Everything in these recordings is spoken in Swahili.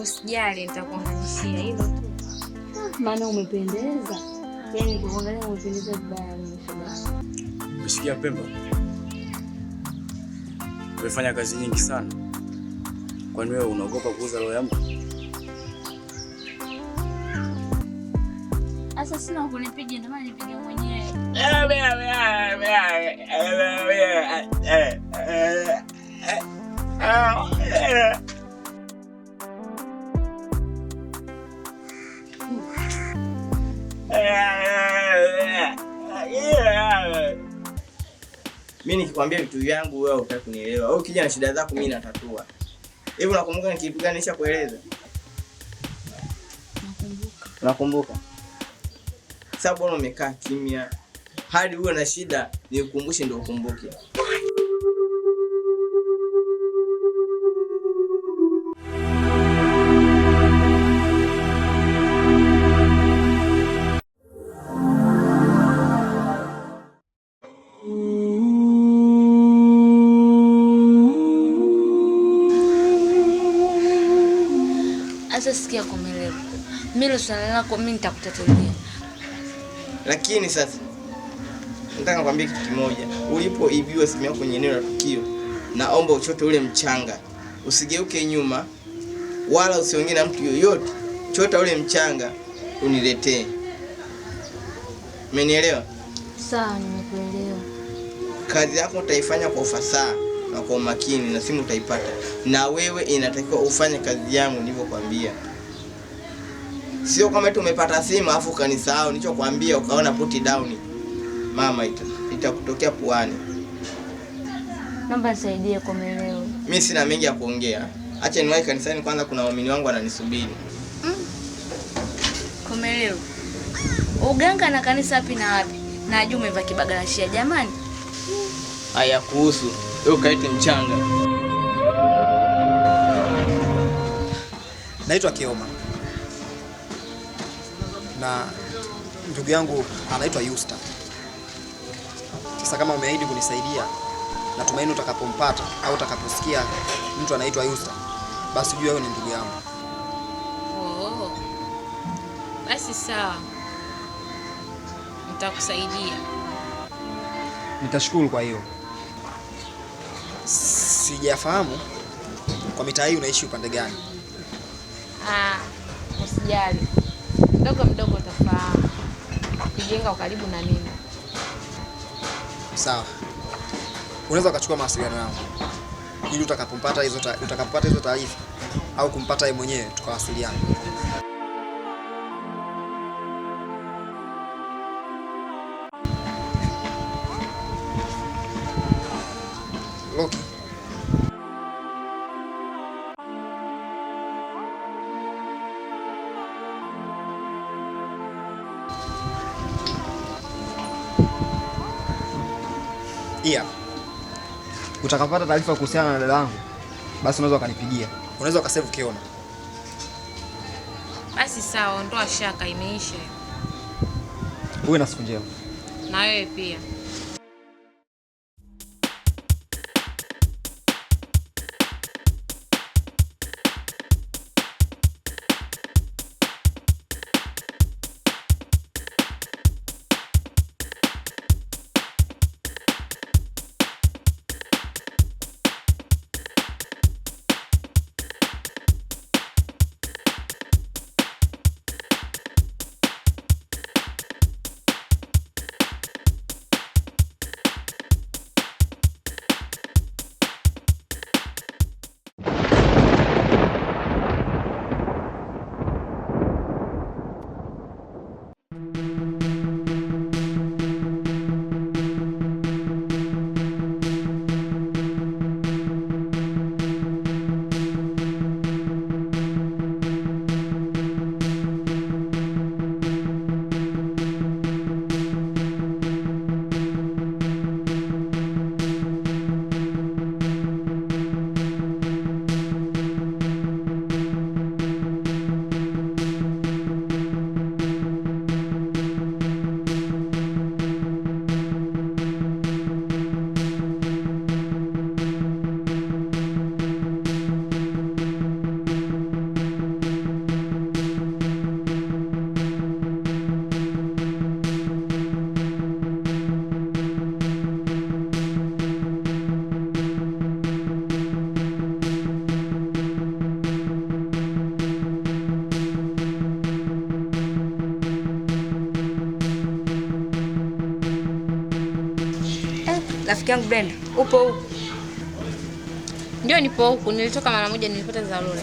Usijali, nitakuunganishia hilo tu. Maana umependeza. Yaani kuangalia umependeza vibaya mno shoga. Umesikia Pemba? Umefanya kazi nyingi sana. Kwani wewe unaogopa kuuza roho ya mtu? Sasa sina kunipiga, ndio maana nipige mwenyewe. Mimi nikikwambia vitu vyangu wewe hutaki kunielewa. Wewe ukija na shida zako mimi natatua. Hivi unakumbuka ni kitu gani nishakueleza? Nakumbuka. Unakumbuka? Sasa bwana umekaa kimya. Hadi uwe na shida nikukumbushe ndio ukumbuke. Sasa sikia Komelewa. Mimi swala lako mimi nitakutatulia. Lakini sasa nataka nikwambie kitu kimoja. Ulipoibiwa simu yako kwenye eneo la tukio, naomba uchote ule mchanga. Usigeuke nyuma wala usiongee na mtu yoyote. Chota ule mchanga uniletee. Umenielewa? Sawa, nimekuelewa. Kazi yako utaifanya kwa ufasaha na kwa umakini na simu utaipata. Na wewe inatakiwa ufanye kazi yangu nilivyokuambia. Sio kama eti umepata simu afu ukanisahau nilichokuambia ukaona put down. Mama itakutokea puani. Naomba nisaidie Komelewa. Mimi sina mengi ya kuongea. Acha niwahi kanisani kwanza, kuna waumini wangu wananisubiri. Komelewa. Uganga na kanisa wapi na wapi? Najua umevaa kibagalashia jamani. Haya kuhusu wewe ukaite mchanga. Naitwa Kioma na ndugu yangu anaitwa Yusta. Sasa kama umeahidi kunisaidia, natumaini utakapompata au utakaposikia mtu anaitwa Yusta, basi ujue wewe ni ndugu yangu. Oh. Basi sawa. Nitakusaidia. Nitashukuru kwa hiyo. Sijafahamu kwa mitaa hii unaishi upande gani? Ah, usijali. Mdogo mdogo utafahamu. Ukijenga ukaribu na mimi. Sawa. Unaweza ukachukua mawasiliano yangu ili utakapopata hizo taarifa au kumpata yeye mwenyewe tukawasiliana. Loki. Iya. Utakapata taarifa kuhusiana na dada yangu, basi unaweza ukanipigia. Unaweza ukasave Kioma. Basi sawa, ondoa shaka, imeisha. Uwe na siku njema. Na wewe pia. Rafiki yangu Brenda, upo huku? Ndio, nipo huku. Nilitoka mara moja, nilipata dharura.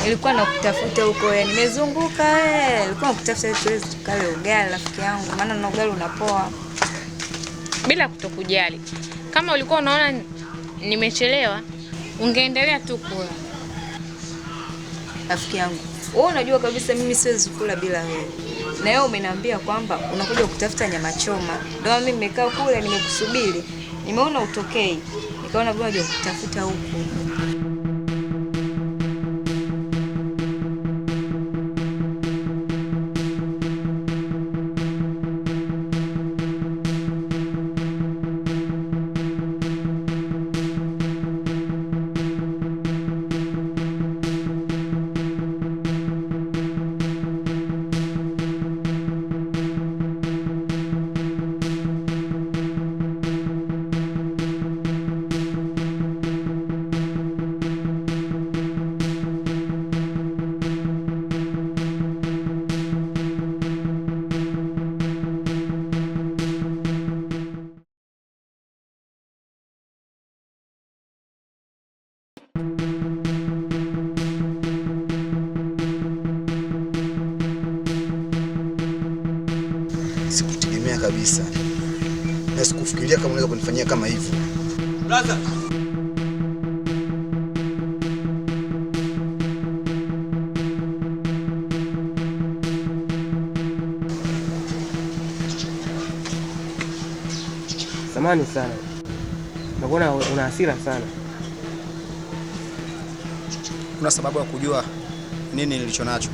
Nilikuwa nakutafuta huko, nimezunguka nilikuwa nakutafuta ili tuweze tukale ugali rafiki yangu, maana na ugali unapoa. Bila kutokujali. Kama ulikuwa unaona nimechelewa, ungeendelea tu kula. Rafiki yangu, wewe unajua kabisa mimi siwezi kula bila wewe. Na wewe umeniambia kwamba unakuja kutafuta nyama choma. Ndio mimi nimekaa kule nimekusubiri. Nimeona utokei. Nikaona bora nje kutafuta huku. Sikutegemea kabisa na sikufikiria kama unaweza kunifanyia kama hivyo. Brother. Samahani sana. Nakuona una hasira sana. Kuna sababu ya kujua nini nilicho nacho.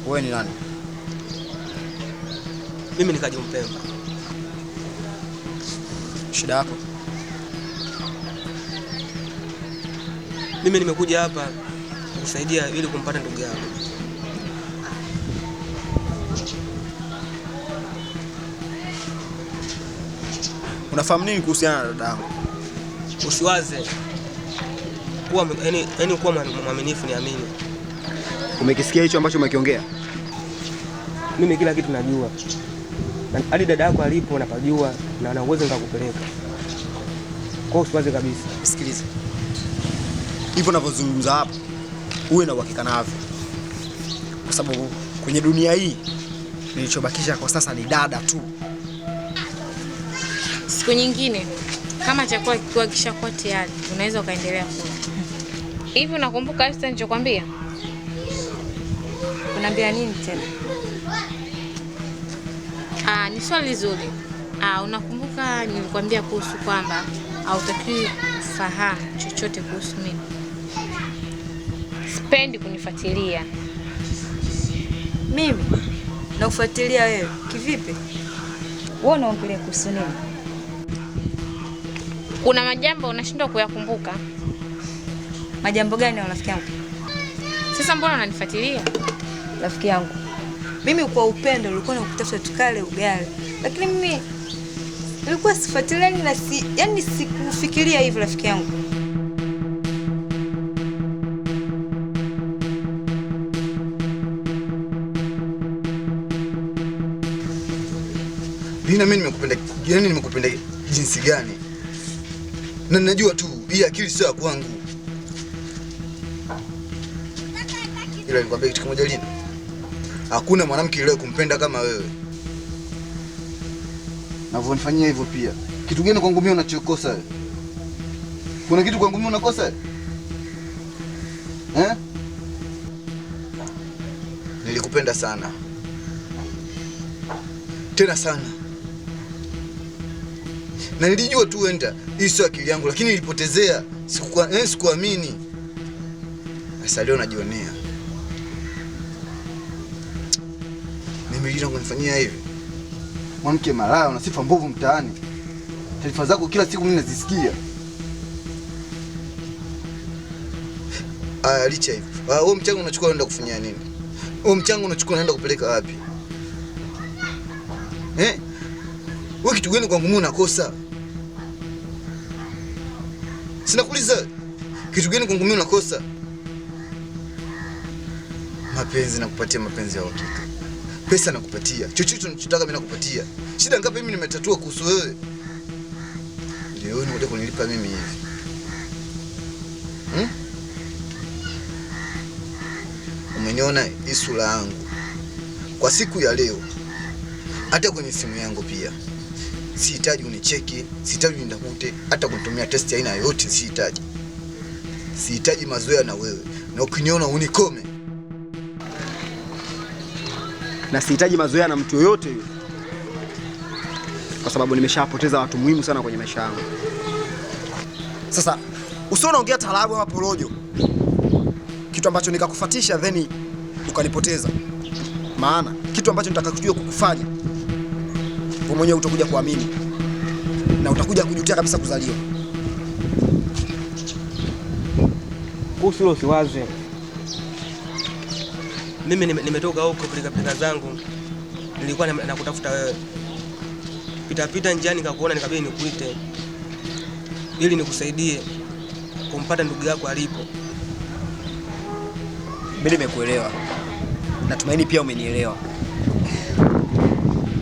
Wewe ni nani? Mimi ni Kaji Mpemba. Shida yako? Mimi nimekuja hapa kukusaidia ili kumpata ndugu yako. Unafahamu nini kuhusiana na dada yangu? Usiwaze. Kuwa yani kuwa mwaminifu, niamini. Umekisikia hicho ambacho umekiongea? Mimi kila kitu najua. Hadi dada yako alipo napajua na ana uwezo nikakupeleka. Kwa hiyo usiwaze kabisa. Sikiliza. Hivyo ninavyozungumza hapo, uwe na uhakika navyo. Kwa sababu kwenye dunia hii nilichobakisha kwa sasa ni dada tu. Siku nyingine kama chakula kikiwa kishakuwa tayari, unaweza ukaendelea kula. Hivi unakumbuka Esther nilichokuambia? Unaambia nini tena? Ni swali zuri. Unakumbuka nilikwambia kuhusu kwamba hautakiwi kufahamu chochote kuhusu mimi. Sipendi kunifuatilia. Mimi nakufuatilia wewe kivipi? Wewe unaongelea kuhusu nini? Kuna majambo unashindwa kuyakumbuka. Majambo gani rafiki yangu? Sasa mbona unanifuatilia? Rafiki yangu, mimi kwa upendo nilikuwa nakutafuta tukale ugali, lakini mimi nilikuwa sifuatiliani na yani sikufikiria hivyo rafiki yangu. Lina, mimi nimekupenda, yani nimekupenda jinsi gani? Na ninajua tu hii akili sio ya kwangu. Ila nikwambie kitu kimoja Lina. Hakuna mwanamke leo kumpenda kama wewe. Na unanifanyia hivyo pia. Kitu gani kwangu mimi unachokosa wewe? Kuna kitu kwangu mimi unakosa? Eh? Nilikupenda sana. Tena sana. Na nilijua tu enda hii sio akili yangu, lakini nilipotezea, sikuamini. Sasa leo najionea. Mimi Lina kunifanyia hivi. Mwanamke malaya, una sifa mbovu mtaani. Taarifa zako kila siku mimi nazisikia. Licha hivi. Wewe mchango unachukua unaenda kufanyia nini? Wewe mchango unachukua unaenda kupeleka wapi? Eh? Wewe kitu gani kwangu mimi unakosa? Sina kuuliza. Kitu gani kwangu mimi unakosa? Mapenzi nakupatia, mapenzi ya uhakika. Pesa nakupatia. Chochote unachotaka mimi nakupatia. Shida ngapi mimi nimetatua kuhusu wewe? Leo unakuja kunilipa mimi hivi. Umeniona hii sura yangu kwa siku ya leo, hata kwenye simu yangu pia sihitaji unicheki, sihitaji unitafute, hata kunitumia test aina yoyote sihitaji. Sihitaji mazoea na wewe, na ukiniona unikome. Na sihitaji mazoea na mtu yoyote yule, kwa sababu nimeshapoteza watu muhimu sana kwenye maisha yangu. Sasa usio unaongea taarabu ama porojo, kitu ambacho nikakufuatisha then ukanipoteza. Maana kitu ambacho nitakachojua kukufanya wewe mwenyewe utakuja kuamini na utakuja kujutia kabisa kuzaliwa. Kuhusu hilo usiwaze. Mimi nimetoka huko pilika pilika zangu, nilikuwa nakutafuta wewe. Pita pita njiani nikakuona, nikabidi nikuite ili nikusaidie kumpata ndugu yako alipo. Mimi nimekuelewa, natumaini pia umenielewa,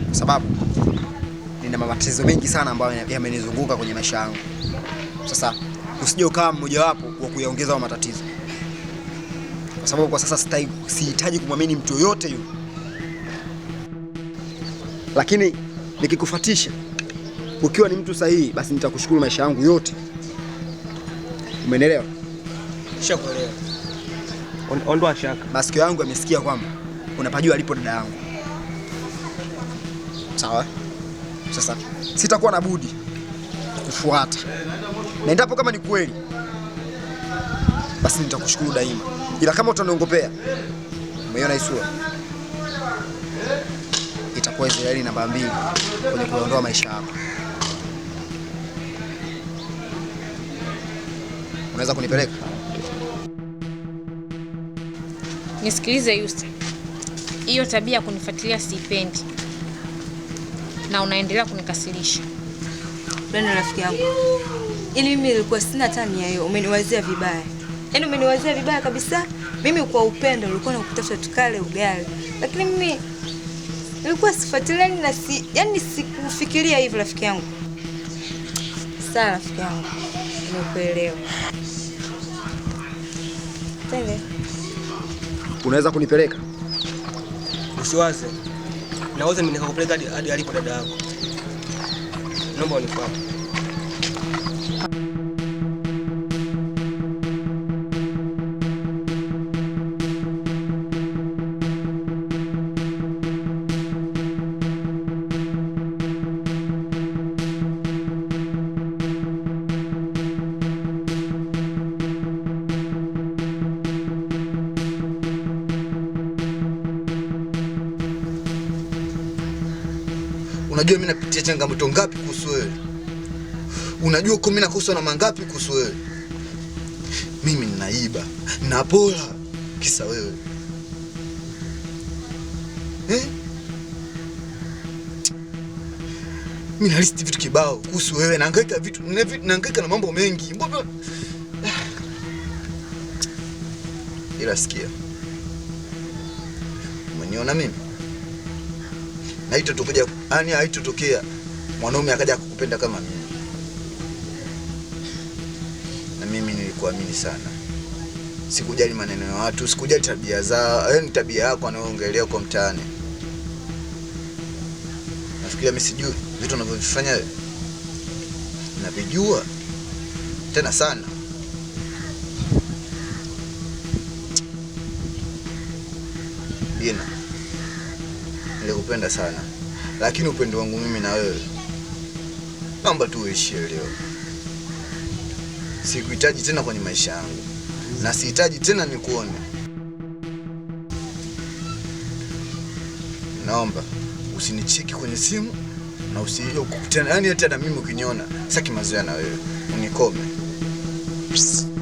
kwa sababu nina matatizo mengi sana ambayo yamenizunguka kwenye maisha yangu. Sasa usije ukawa mmojawapo wa kuyaongeza hayo matatizo, kwa sababu kwa sasa sihitaji kumwamini mtu yoyote yule. Lakini nikikufuatisha ukiwa ni mtu sahihi, basi nitakushukuru maisha yangu yote. Umenielewa? Nishakuelewa. Ondoa shaka. Masikio yangu yamesikia kwamba unapajua alipo dada yangu. Sawa? Sasa sitakuwa na budi kukufuata, na endapo kama ni kweli, basi nitakushukuru daima. Ila kama utaniongopea, umeiona hii sura, itakuwa Israeli namba 2 kwenye kuondoa maisha yako. Unaweza kunipeleka? Nisikilize Yusta, hiyo tabia ya kunifuatilia siipendi, na unaendelea kunikasirisha. Brenda rafiki yangu, ili mimi nilikuwa sina hata nia hiyo, umeniwazia vibaya. Yaani umeniwazia vibaya kabisa. Mimi kwa upendo nilikuwa nakutafuta tukale ugali, lakini mimi nilikuwa sifuatilia na yaani sikufikiria hivyo rafiki yangu. Sawa rafiki yangu, nimekuelewa. Twende. Unaweza kunipeleka? Usiwaze. Naweza nikakupeleka hadi alipo dada yako. Naomba unifuate. Unajua mimi napitia changamoto ngapi kuhusu wewe? Unajua uko mimi nakosa na mangapi kuhusu wewe? Mimi ninaiba, napola kisa wewe. Mimi nalisti vitu kibao kuhusu wewe, nahangaika vitu, nahangaika na mambo mengi. Mbona? Ila sikia. Umeniona mimi? Na haitotokea, yani haitotokea mwanaume akaja kukupenda kama mimi. Na mimi nilikuamini sana. Sikujali maneno ya watu, sikujali tabia zao, yani tabia yako anayoongelea kwa mtaani. Nafikiria mimi sijui vitu unavyofanya wewe. Navijua tena sana. Dina, nilikupenda sana, lakini upendo wangu mimi na wewe naomba tu uishie leo. Sikuhitaji tena kwenye maisha yangu, na sihitaji tena nikuone. Naomba usinicheki kwenye simu na usije kukutana, yani hata na mimi ukiniona sitaki mazoea na wewe, unikome. Psst.